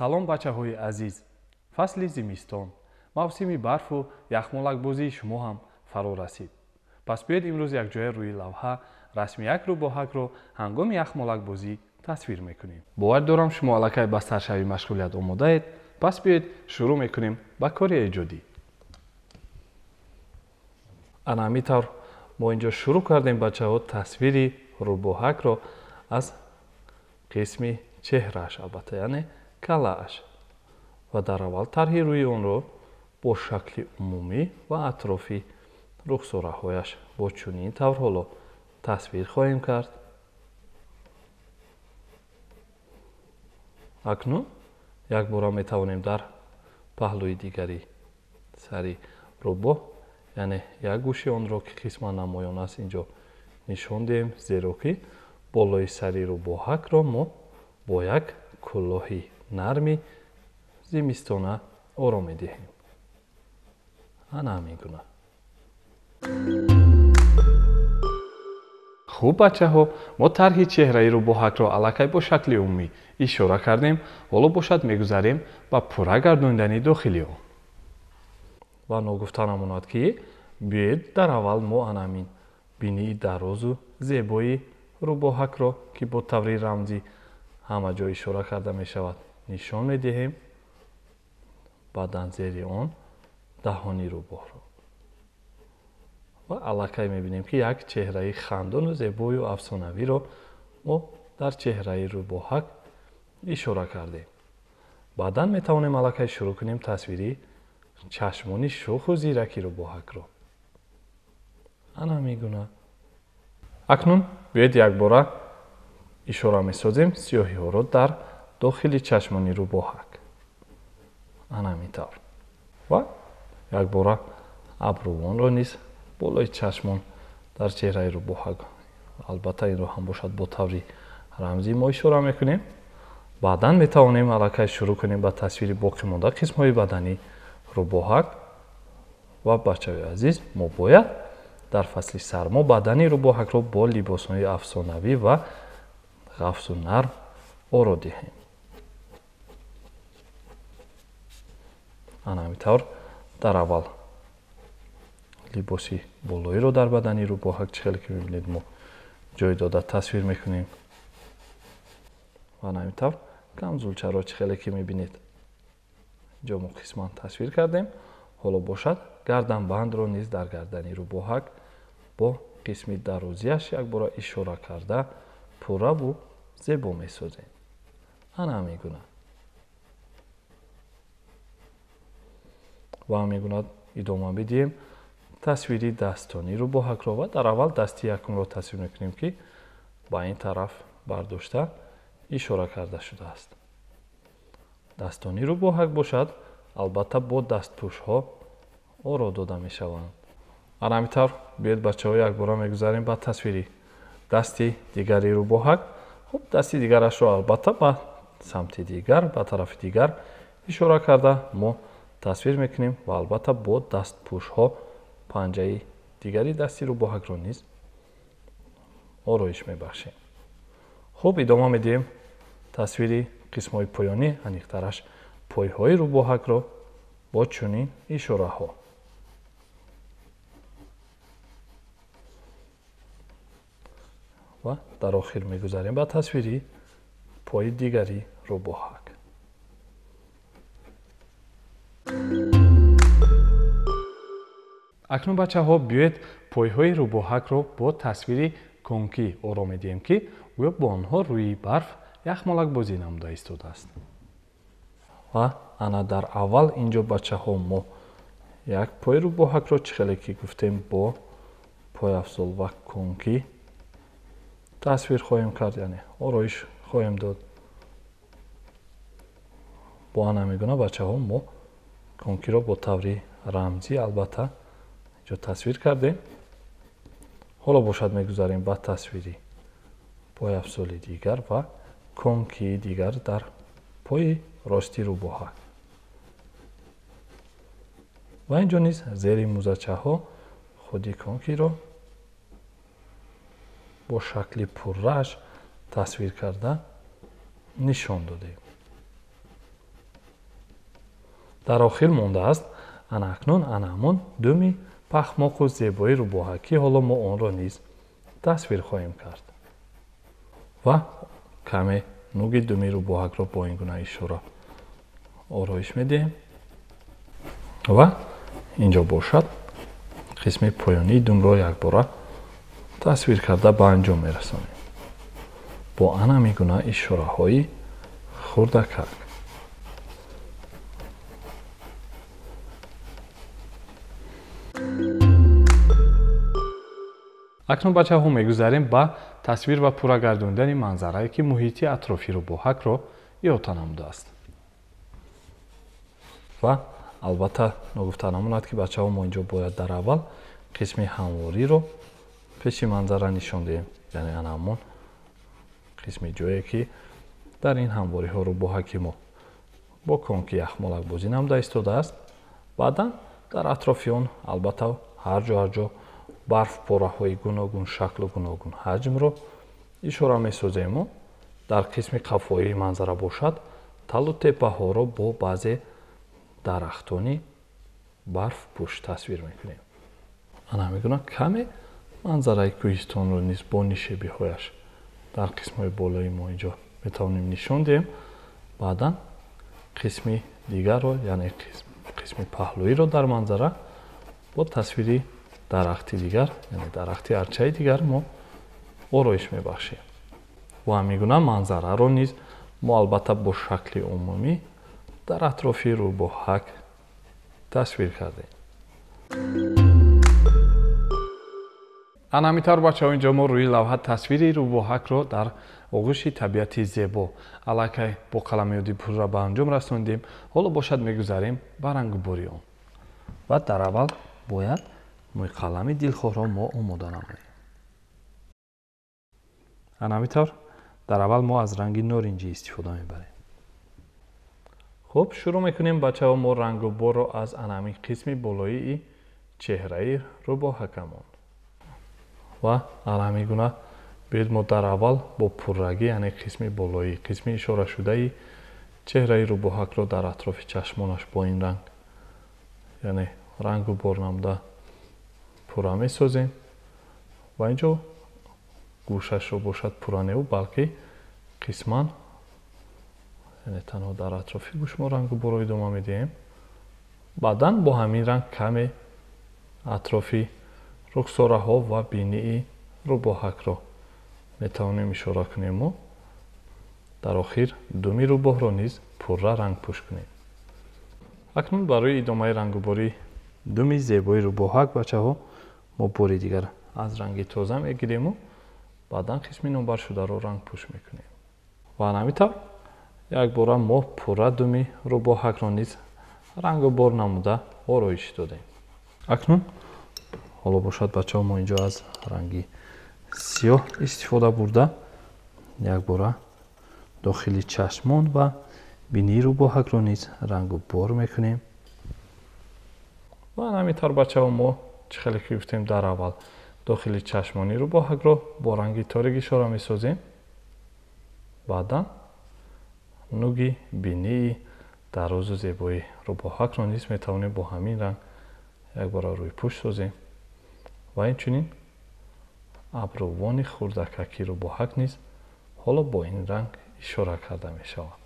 Салом, бачаҳои азиз! Фасли зимистон, мавсими барфу яхмолакбозии шумо ҳам фаро расид. Пас биёед имрӯз якҷоя рӯи лавҳа расми як рӯбоҳакро ҳангоми яхмолакбозӣ тасвир мекунем. Бовар дорам, шумо аллакай ба саршавии машғулият омодаед. Пас биёед, шурӯъ мекунем ба кори эҷодӣ. Ана ҳамин тавр мо инҷо шурӯъ кардем, бачаҳо, тасвири рӯбоҳакро аз қисми чеҳрааш, албатта, яъне калааш, ва дар аввал тарҳи рӯи онро бо шакли умумӣ ва атрофи рухсораҳояш бо чунин тавр ҳоло тасвир хоҳем кард. Акнун якбора метавонем дар паҳлӯи дигари сари рӯбоҳ, яъне як гӯши онро, ки қисман намоён аст, инҷо нишон диҳем, зеро ки болои сари рӯбоҳакро мо бо як кӯлоҳи нарми зимистона оро медиҳем. Ана ҳамин гуна. Хуб, бачаҳо, мо тарҳи чеҳраи рӯбоҳакро аллакай бо шакли умумӣ ишора кардем. Ҳоло бошад, мегузарем ба пурра гардондани дохили он. Ва ногуфта намонад, ки биёед, дар аввал мо ана ҳамин бинии дарозу зебои рӯбоҳакро, ки бо таври рамзӣ ҳама ҷо ишора карда мешавад, нишон медиҳем. Баъдан зери он даҳони рӯбоҳро ва аллакай мебинем, ки як чеҳраи хандону зебою афсонавиро мо дар чеҳраи рӯбоҳак ишора кардем. Баъдан метавонем аллакай шурӯъ кунем тасвири чашмони шӯху зираки рӯбоҳакро. Ана ҳамин гуна. Акнун биёед, якбора ишора месозем сиёҳиҳоро дар дохили чашмони рӯбоҳак. Ана ҳамин тавр. Ва якбора абрувонро низ болои чашмон дар чеҳраи рӯбоҳак, албатта, инро ҳам бошад, бо таври рамзӣ мо ишора мекунем. Баъдан метавонем аллакай шурӯъ кунем ба тасвири боқимонда қисмҳои бадани рӯбоҳак. Ва, бачаҳои азиз, мо бояд дар фасли сармо бадани рӯбоҳакро бо либосҳои афсонавӣ ва ғафсу нарм оро диҳем. Ана ҳамин тавр дар аввал либоси болоиро дар бадани рӯбоҳак, чӣ хеле ки мебинед, мо ҷой дода тасвир мекунем. Ва ана ҳамин тавр камзулчаро, чӣ хеле ки мебинед, инҷо мо қисман тасвир кардем. Ҳоло бошад, гарданбандро низ дар гардани рӯбоҳак бо қисми дарозиаш якбора ишора карда, пурраву зебо месозем. Ана ҳамин гуна. Ва ҳамин гуна идома бидиҳем тасвири дастони рӯбоҳакро ва дар аввал дасти якумро тасвир мекунем, ки ба ин тараф бардошта ишора карда шудааст. Дастони рӯбоҳак бошад, албатта, бо дастпӯшҳо оро дода мешаванд. Ана ҳамин тавр биёед, бачаҳо, якбора мегузарем ба тасвири дасти дигари рӯбоҳак. Хуб, дасти дигарашро, албатта, ба самти дигар, ба тарафи дигар ишора карда мо тасвир мекунем ва, албатта, бо дастпӯшҳо панҷаи дигари дасти рӯбоҳакро низ ороиш мебахшем. Хуб, идома медиҳем тасвири қисмҳои поёнӣ, аниқтараш пойҳои рӯбоҳакро бо чунин ишораҳо. Ва дар охир мегузарем ба тасвири пои дигари рӯбоҳак. Акнун, бачаҳо, биёед, пойҳои рӯбоҳакро бо тасвири конкӣ оро медиҳем, ки гӯё бо онҳо рӯи барф яхмолакбозӣ намуда истодааст. Ва ана дар аввал инҷо, бачаҳо, мо як пои рӯбоҳакро, чӣ хеле ки гуфтем, бо пойафзол ва конкӣ тасвир хоҳем кард, яъне ороиш хоҳем дод. Бо ана ҳамин гуна, бачаҳо, мо конкиро бо таври рамзӣ, албатта, инҷо тасвир кардем. Ҳоло бошад, мегузарем ба тасвири пойафзоли дигар ва конкии дигар дар пои рости рӯбоҳак. Ва инҷо низ зери мӯзачаҳо худи конкиро бо шакли пуррааш тасвир карда нишон додем. Дар охир мондааст ана акнун ана ҳамон думи пахмоқу зебои рӯбоҳак, ки ҳоло мо онро низ тасвир хоҳем кард. Ва каме нуги думи рӯбоҳакро бо ин гуна ишора ороиш медиҳем. Ва инҷо бошад қисми поёнии думро якбора тасвир карда ба анҷом мерасонем бо ана ҳамин гуна ишораҳои хурдакак. Акнун бачаҳо мегузарем ба тасвир ва пурра гардондани манзарае, ки муҳити атрофи рӯбоҳакро иҳота намудааст. Ва албатта ногуфта намонад, ки бачаҳо мо инҷо бояд дар аввал қисми ҳамвориро пеши манзара нишон диҳем, яъне ана ҳамон қисми ҷое, ки дар ин ҳамвориҳо рӯбоҳаки мо бо конки яхмолак бозӣ намуда истодааст. Баъдан дар атрофи он албатта ҳар ҷо ҳар ҷо барфпораҳои гуногун шаклу гуногун ҳаҷмро ишора месозему дар қисми қафоии манзара бошад талу теппаҳоро бо баъзе дарахтони барфпӯш тасвир мекунем. Ана ҳамин гуна каме манзараи кӯҳистонро низ бо нишебиҳояш дар қисмҳои болои мо инҷо метавонем нишон диҳем. Баъдан қисми дигарро, яъне қисми паҳлӯиро дар манзара бо тасвири дарахти дигар, яъне дарахти арчаи дигар мо ороиш мебахшем. Ва ҳамин гуна манзараро низ мо албатта бо шакли умумӣ дар атрофи рӯбоҳак тасвир кардем. Ана ҳамин тавр бачаҳо инҷо мо рӯи лавҳа тасвири рӯбоҳакро дар оғӯши табиати зебо аллакай бо қаламёди пурра ба анҷом расондем. Ҳоло бошад мегузарем ба рангубори он. Ва дар аввал бояд мӯйқалами дилхоҳро мо омода намоем. Ана ҳамин тавр дар аввал мо аз ранги норинҷӣ истифода мебарем. Хуб, шурӯъ мекунем бачаҳо мо рангуборро аз ана ҳамин қисми болоии чеҳраи рӯбоҳакамон. Ва ана ҳамин гуна биёед мо дар аввал бо пуррагӣ, яъне қисми болоӣ, қисми ишорашудаи чеҳраи рӯбоҳакро дар атрофи чашмонаш бо ин ранг, яъне рангубор намуда пурра месозем. Ва инҷо гӯшашро бошад пурра неу, балки қисман, яъне танҳо дар атрофи гӯш мо рангуборро идома медиҳем. Баъдан бо ҳамин ранг каме атрофи рухсораҳо ва бинии рӯбоҳакро метавонем ишора кунему дар охир думи рӯбоҳро низ пурра рангпӯш кунем. Акнун барои идомаи рангубории думи зебои рӯбоҳак бачаҳо мо бори дигар аз ранги тоза мегирему баъдан қисми номбаршударо рангпӯш мекунем. Ва ҳамин тавр якбора мо пурра думи рӯбоҳакро низ рангубор намуда ороиш додем. Акнун ҳоло бошад бачаҳо мо инҷо аз ранги сиёҳ истифода бурда якбора дохили чашмон ва бинии рӯбоҳакро низ рангубор мекунем. Ва ҳамин тавр бачаҳо мо чӣ хеле ки гуфтем дар аввал дохили чашмони рӯбоҳакро бо ранги торик ишора месозем. Баъдан нуги бинии дарозу зебои рӯбоҳакро низ метавонем бо ҳамин ранг якбора рӯйпӯш созем. Ва инчунин абрувони хурдакаки рӯбоҳак низ ҳоло бо ин ранг ишора карда мешавад.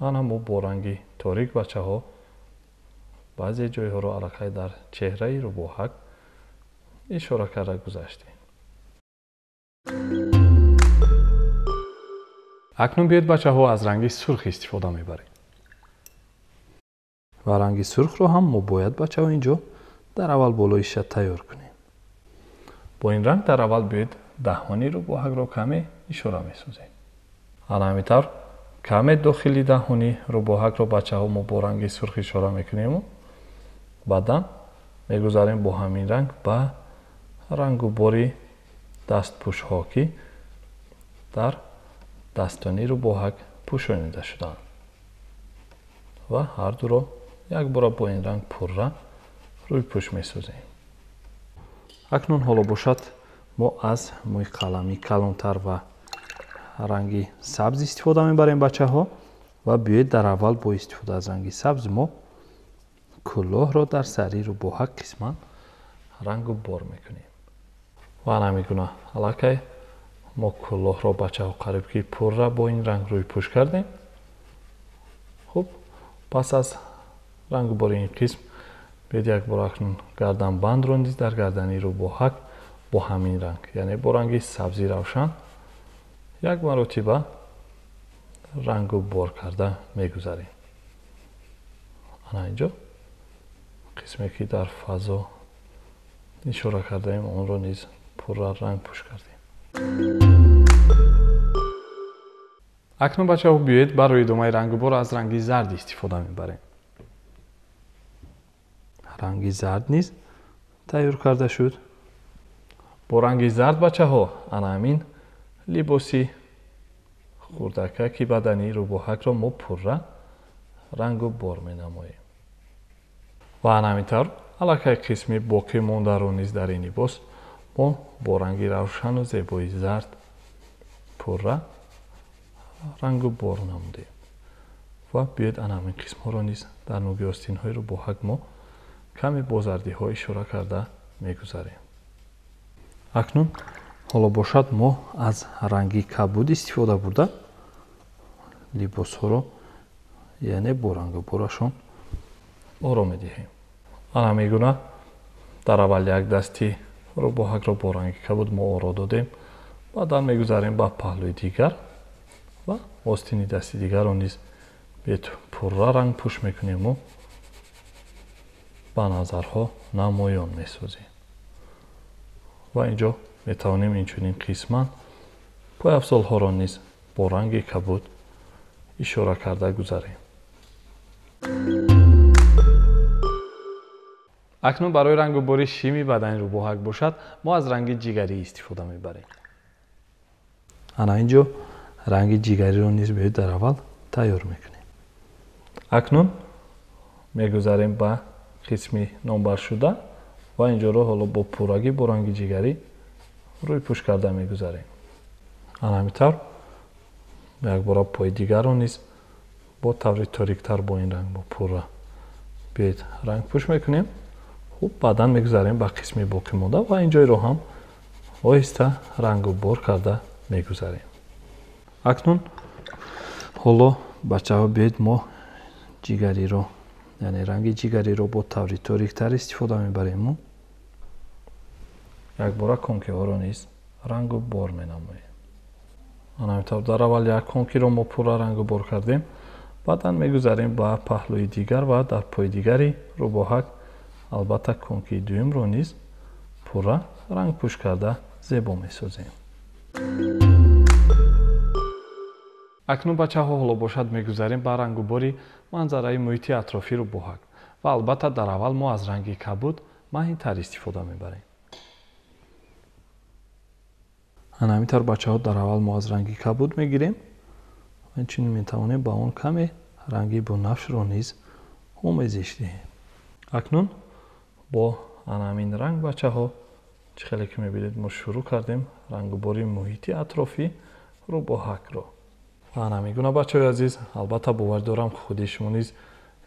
Ана мо бо ранги торик бачаҳо баъзе ҷойҳоро аллакай дар чеҳраи рӯбоҳак ишора карда гузаштем. Акнун биёед бачаҳо аз ранги сурх истифода мебарем. Ва ранги сурхро ҳам мо бояд бачаҳо инҷо дар аввал болоиша тайёр кунем. Бо ин ранг дар аввал биёед даҳони рӯбоҳакро каме ишора месозем. Ана ҳамин тавр каме дохили даҳони рӯбоҳакро бачаҳо мо бо ранги сурх ишора мекунему баъдан мегузарем бо ҳамин ранг ба рангубори дастпӯшҳо, ки дар дастони рӯбоҳак пӯшонида шудаанд. Ва ҳар дуро якбора бо ин ранг пурра рӯйпӯш месозем. Акнун ҳоло бошад мо аз мӯйқалами калонтар ва ранги сабз истифода мебарем бачаҳо Ва биёед дар аввал бо истифода аз ранги сабз мо кулоҳро дар сари рӯбоҳак қисман рангу бор мекунем. Ва ана мегуна аллакай мо кулоҳро бачаҳо қариб ки пурра бо ин ранг рӯйпӯш кардем. Хуб, пас аз рангубори ин қисм биёед як бор акнун гарданбандро низ дар гардани рӯбоҳак бо ҳамин ранг, яъне бо ранги сабзи равшан як маротиба рангу бор карда мегузарем. Ана инҷо қисме ки дар фазо ишора кардаем, онро низ пурра рангпӯш кардем. Акнун бачаҳо биёед барои идомаи рангубор аз ранги зард истифода мебарем. Ранги зард низ тайёр карда шуд. Бо ранги зард бачаҳо ана ҳамин либоси хурдакаки бадани рӯбоҳакро мо пурра рангу бор менамоем. Ва ана ҳамин тавр аллакай қисми боқӣ мондаро низ дар ин либос мо бо ранги равшану зебои зард пурра рангу бор намудем. Ва биёед ана ҳамин қисмҳоро низ дар нуги остинҳои рӯбоҳак мо каме бо зардиҳо ишора карда мегузарем. Акнун ҳоло бошад мо аз ранги кабуд истифода бурда либосҳоро, яъне бо рангу борашон оро медиҳем. Ана мегуна дар аввал як дасти рӯбоҳакро бо ранги кабуд мо оро додем, баъдан мегузарем ба паҳлӯи дигар ва остини дасти дигарро низ биёед пурра рангпӯш мекунему ба назарҳо намоён месозем. Ва инҷо метавонем инчунин қисман пойафзолҳоро низ бо ранги кабуд ишора карда гузарем. Акнун барои рангубори шими бадани рӯбоҳак бошад, мо аз ранги ҷигарӣ истифода мебарем. Ана инҷо ранги ҷигариро низ биёед дар аввал тайёр мекунем. Акнун мегузарем ба қисми номбаршуда ва инҷоро ҳоло бо пуррагӣ бо ранги ҷигарӣ рӯйпӯш карда мегузарем. Ана ҳамин тавр якбора пои дигарро низ бо таври ториктар бо ин ранг бо пурра биёед рангпӯш мекунем. Хуб, баъдан мегузарем ба қисми боқӣ монда ва ин ҷойро ҳам оҳиста рангу бор карда мегузарем. Акнун ҳоло бачаҳо биёед мо ҷигариро, яъне ранги ҷигариро бо таври ториктар истифода мебарему якбора конкиҳоро низ рангу бор менамоем. Ана ҳамин тавр дар аввал як конкиро мо пурра рангу бор кардем, баъдан мегузарем ба паҳлӯи дигар ва дар пои дигари рӯбоҳак албатта конкии дуюмро низ пурра рангпӯш карда зебо месозем. Акнун бачаҳо ҳоло бошад мегузарем ба рангубори манзараи муҳити атрофи рӯбоҳак ва албатта дар аввал мо аз ранги кабуд маҳинтар истифода мебарем. Ана ҳамин тавр бачаҳо дар аввал мо аз ранги кабуд мегирем ва инчунин метавонем ба он каме ранги бунафшро низ омезиш диҳем. Акнун бо ана ҳамин ранг бачаҳо чӣ хеле ки мебинед мо шурӯъ кардем рангубори муҳити атрофи рӯбоҳакро. Ва ана мегуна бачаҳои азиз, албатта бовар дорам худи шумо низ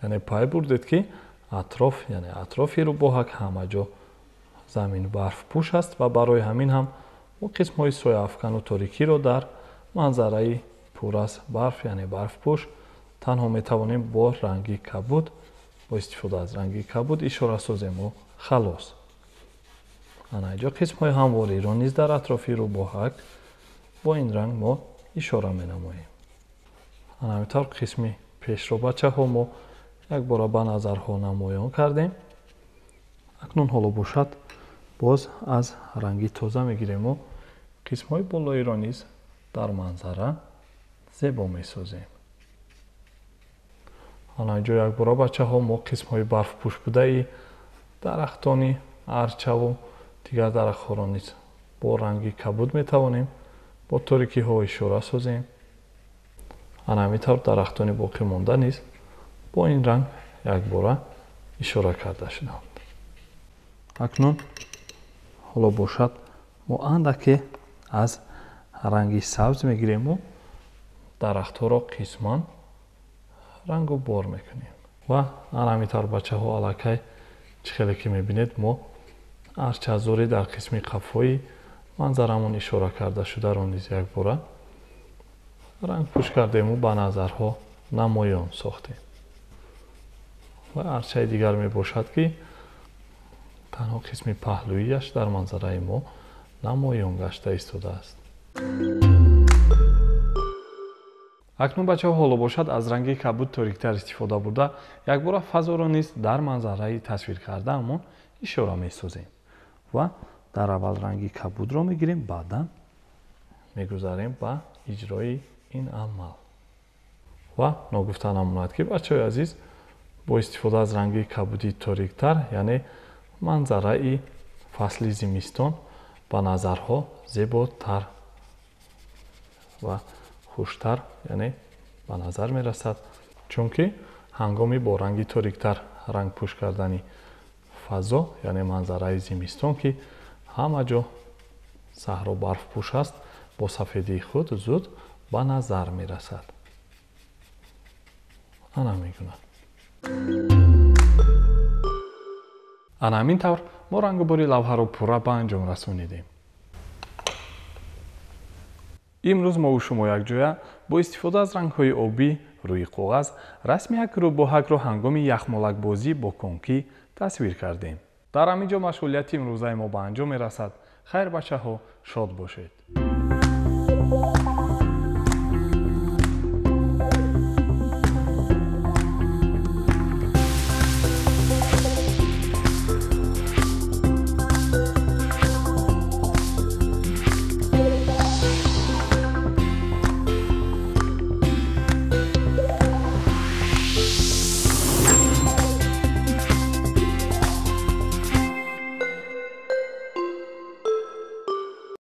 яъне пай бурдед ки атроф, яъне атрофи рӯбоҳак ҳама ҷо замин барфпӯш аст ва барои ҳамин ҳам мо қисмҳои сояафкану торикиро дар манзараи пур аз барф, яъне барфпӯш танҳо метавонем бо ранги кабуд, бо истифода аз ранги кабуд ишора созему халос. Ана инҷо қисмҳои ҳамвориро низ дар атрофи рӯбоҳак бо ин ранг мо ишора менамоем. Ана ҳамин тавр қисми пешро бачаҳо мо якбора ба назарҳо намоён кардем. Акнун ҳоло бошад боз аз ранги тоза мегирему қисмҳои болоиро низ дар манзара зебо месозем. Ана инҷо якбора бачаҳо мо қисмҳои барфпӯш будаи дарахтони арчаву дигар дарахтҳоро низ бо ранги кабуд метавонем бо торикиҳо ишора созем. Ана ҳамин тавр дарахтони боқӣ монда низ бо ин ранг якбора ишора карда шуданд. Акнун ҳоло бошад мо андаке аз ранги сабз мегирему дарахтҳоро қисман рангу бор мекунем. Ва ана ҳамин тавр бачаҳо, аллакай чӣ хеле ки мебинед, мо арчазори дар қисми қафои манзарамон ишора карда шударо низ якбора рангпӯш кардему ба назарҳо намоён сохтем. Ва арчаи дигар мебошад, ки танҳо қисми паҳлӯияш дар манзараи мо намоён гашта истодааст. Акнун бачаҳо, ҳоло бошад аз ранги кабуд ториктар истифода бурда, якбора фазоро низ дар манзараи тасвир кардаамон ишора месозем. Ва дар аввал ранги кабудро мегирем, баъдан мегузарем ба иҷрои ин амал. Ва ногуфта намонад, ки бачаҳои азиз, бо истифода аз ранги кабуди ториктар, яъне манзараи фасли зимистон ба назарҳо зеботар ва хуштар, яъне ба назар мерасад, чунки ҳангоми бо ранги ториктар рангпӯш кардани фазо, яъне манзараи зимистон, ки ҳама ҷо саҳро барфпӯш аст, бо сафедии худ зуд ба назар мерасад. Ана мекунад. Ана ҳамин тавр мо рангубори лавҳаро пурра ба анҷом расонидем. Имрӯз мову шумо якҷоя бо истифода аз рангҳои обӣ рӯи коғаз расми як рӯбоҳакро ҳангоми яхмолакбозӣ бо конкӣ тасвир кардем. Дар ҳамин ҷо машғулияти имрӯзаи мо ба анҷом мерасад. Хайр бачаҳо, шод бошед.